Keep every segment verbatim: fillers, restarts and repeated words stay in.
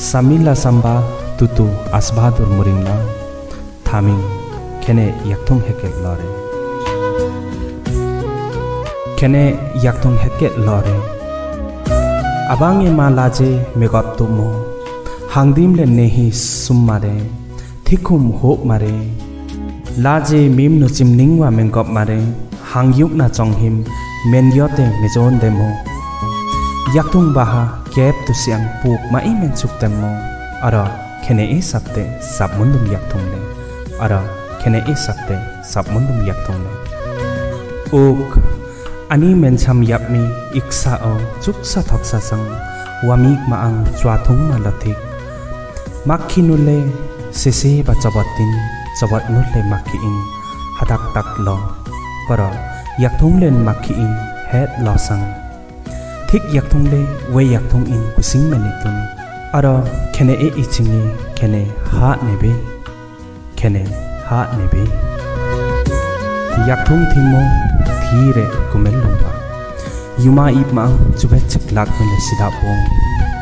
Samila samba tutu asbadur muringla. Thamin, khene yakthung heket lore. Khene yakthung heket lore. Abang ema laje megop tumo. Hangdimle nehi sum mare. Thikhum hok mare. Laje mim nuchim ningwa mengop mare. Hangyuk na chonghim menyote mejon demo. Yakthung baha kep tusiang puk mai mensuk demo. Aro khene e sapte sap mundum yakthung le. Aro khene e sapte sap mundum yakthung le. Uk, ani mencham yapmi iksa o chuksa thoksa sang wamik maang chwa thung ma lothik. Makhi nule sese ba chobot tin, chobot nule makhi in hadak tak lo. Koro yakthung len makhi in het lo sang. Thik yakthung le we yakthung in kusing menitun. Aro khene e ichingi khene ha nebe. Khene ha nebe. Yakthung thimo thire kumel lumba. Yuma ip maang chubet chik lak mele sida pong.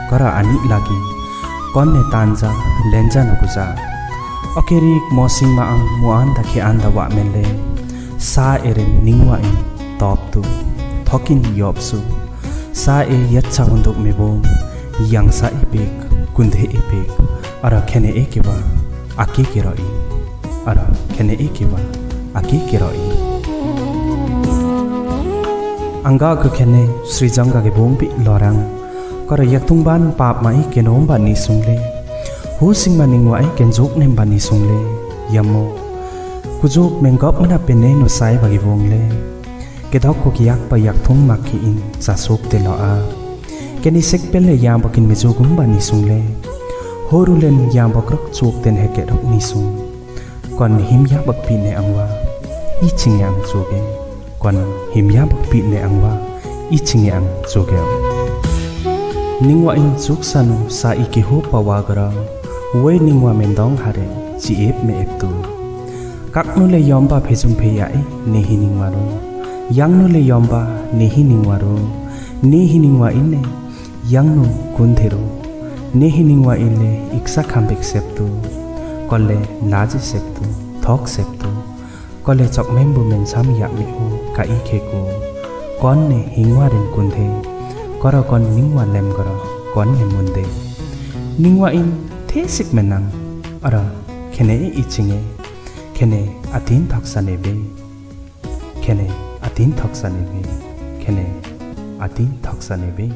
Kara ani lagi. Konne tanja lenja nukuja. Okerik mosing maang muanda ke anda wa mele. Sa eren ningwa in top tu. Thokin yop su. Sa e yatsa hunduk mebo. Yang sa ipik. Kundhe ipik. Ara khene e kiba. Aki kiroi. Ara khene e kiba. Aki kiroi. Angga ke khene srijangga ke bumpi lorang. Kara yakthung ban pap mai kenom ban nisung le. Husing maning wai kenjuk nem ban nisung le. Yamo. Kujuk mengkop mana pene no sai bagi bong le. Kedok ko kiak pa yakthung makhi in sasuk te lo a. Keni sek pele yambo kin mejugum ban nisung le. Horulen yambo krok chuk ten heke rok nisung. Kon himya bakpi ne angwa. Iching yang chuge. Kon himya bakpi ne angwa. Iching yang chuge. Ningwa in chuk sanu sa iki ho pawa gara. Woi ningwa mendong hare. Chi ep me ep tu. Kaknu le yomba phejum pheya e. Nehi ningwa ro. Yangnu le yomba. Nehi ningwa ro. Nehi ningwa in ne. Yangnu kundhe ro. Nehi ningwa ile iksa khambik septu. Kole laji septu. Thok septu. Kole chok membu mensam yami u ka ikhe ku. Kon ne hingwa rin kundhe. Koro kon ningwa lem koro. Kon ne munde. Ningwa in thesik menang. Ara khene e ichinge. Khene atin thoksa nebe. Khene atin thoksa nebe. Khene atin thoksa nebe.